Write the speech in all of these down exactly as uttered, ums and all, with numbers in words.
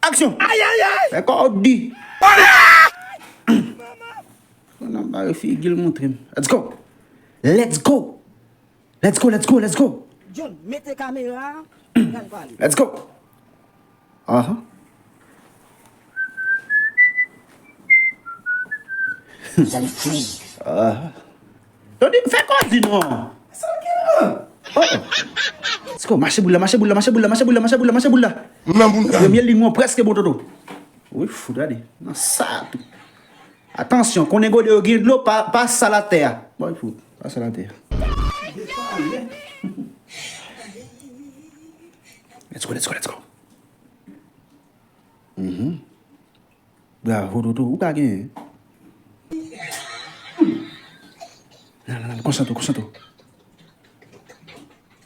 Aksyon! Ayayay! Fè kò w di. Nan bare figi l montre m. Let's go! Let's go! Let's go, let's go, let's go! John, mete kamera a, n al pale. Let's go! Aha. Aha. Tony, fè kò di non. Sa l gen la? Oh. Let's go, mache boul la, mache boul la, mache boul la, mache boul la, mache boul la, mache boul la. M nan boul la. Premye liy mwen prèske bon, Toto. Wi, fou, gade. Nan sa tou. Atansyon, konnen gode yo gen dlo, pa, pa sal atè a. Bon, fou, pa sal atè a. Let's go, let's go, let's go. Mhm. Bravo, Toto, ou ka genyen. Nan, nan, nan, konsantre w, konsantre w.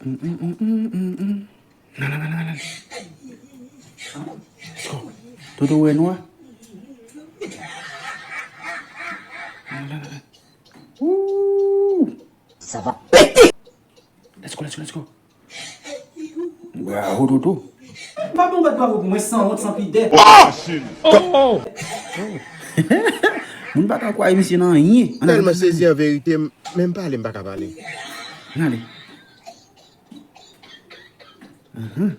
Mm, mm, mm, mm, mm, mm. Nan, nan, nan, nan, nan. Let's go. Toto wè nwa. Nan, nan, nan, nan. Woo! Sa va pete! Let's go, let's go, let's go. Bravo, Toto. Pa bon bat bravo pou mwen, sanwont, sanpidè. Oh! Moun pa ka kwè misye nan anyen. Tèlman sezi an verite, m, menm pale, m pa ka pale. Ann ale. Mhm.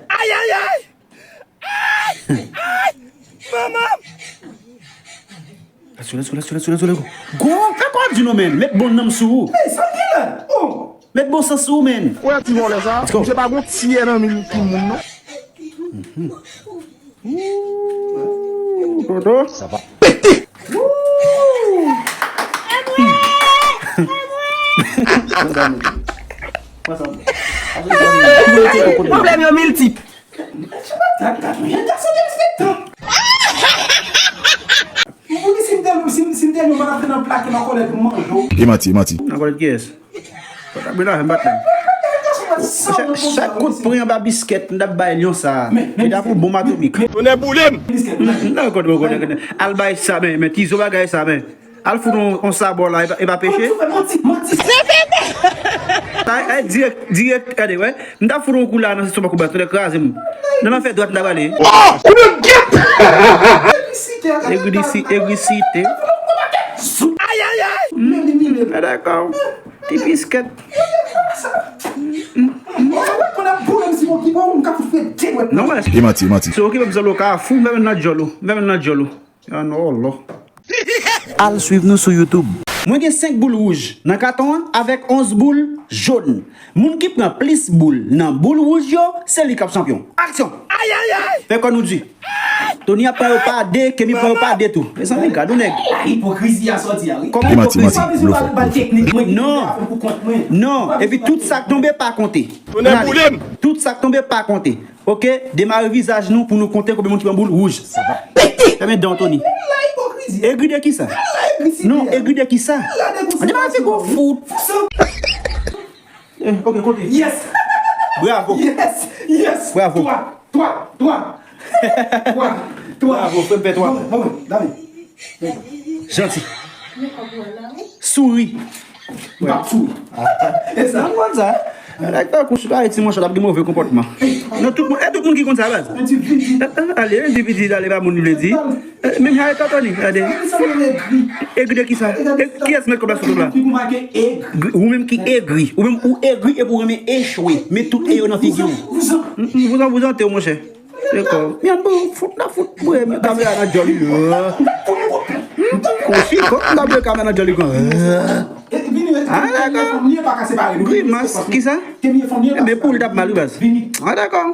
Ayayay! Ay! Ay! Manman! Let's go, let's go, let's go, let's go, let's go, let's go. Go, fè kò di non, men. Met bon nanm sou ou. Hey, sa ki la? Oh! Met bon sans sou ou, men. Wè ti vòlè sa. Let's go. Misye pa gon tiyè nan mil timoun, non. Mhm. Ooh, Toto. Sa va pete. Ooh. Pwoblèm yo miltip. E manti, e manti. Nan kòlèt kiyès? Sa ta bwè la, m bat la. Chak, chak kout pran anba biskèt, m t ap bay lyon sa. Li t ap yon bonm atomik. Tonnè boule m! M, m nan kontre w, kontre, kontre. Al bay sa, men, men tizo bagay sa, men. Al fout yon, yon sabò la, e pa, e pa peche. Ay, ay, dirèk, dirèk, gade, wè. M t ap fout yon kou la nan sitwon bak ou bat, tonnè kraze m. Nan, nan fè dwat m t ap ale. Egri disi, egri site. Ayayay! Men li mire. Dakò. Ti biskèt. Non, men. E manti, e manti. Se okipe m zanlo ka fou, m fè men nan djòl ou. M fè men nan djòl ou. An olo. Al swiv nou sou YouTube. Mwen gen senk boul wouj nan katon an avèk onz boul jòn. Moun ki pran plis boul nan boul wouj yo, se li k ap chanpyon. Aksyon! Ayayay! Fè kò nou di. Tony ap pran yo pa de, Kemi pran yo pa de tou. Mezanmi, gad yon nèg. Ipokrizi a sòti a, wi. Kòman ipokrizi? Non. Non. Epi tout sa k tonbe pa konte. Tonnè boule m! Tout sa k tonbe pa konte. Oke, demare vizaj nou pou nou konte konbyen moun ki pran boul wouj. Sa va pete! Fèmen dan w, Tony. Egri de kisa? Non, egri de kisa? Demare figi w fout. Eh, oke, konte. Yes! Bravo! Yes! Yes! Bravo! Twa! Twa! Twa! Twa! Twa! Bravo, frè m fè twa. Bon, bon, dale. Janti. Souri. M p ap souri. E sa? M konn sa. Nèg tankou Sugar Haiti, monchè, t ap gen move konpòtman. Non, tout moun, e tout moun ki konn sa, baz. Endividi. Eh, eh, ale, endividi, ale, pa moun li vle di. Eh, menm jan e Tony, gade. Egri de kisa? E kiyès met kòb la sou kòb la? Ou menm ki egri. Ou menm ou egri epi ou renmen echwe. Met tout e yo nan figi w. Vouzan, vouzan, vouzan te w, monchè. Dakò. Myann, bon, fout la, fout, bwè, men kamera nan djòl li. Konsi, fòk m ta bwè kamera nan djòl li, kon. Ah, dakò. Grimas, kisa? Enben, pou l t ap mal, wi, baz. Ah, dakò.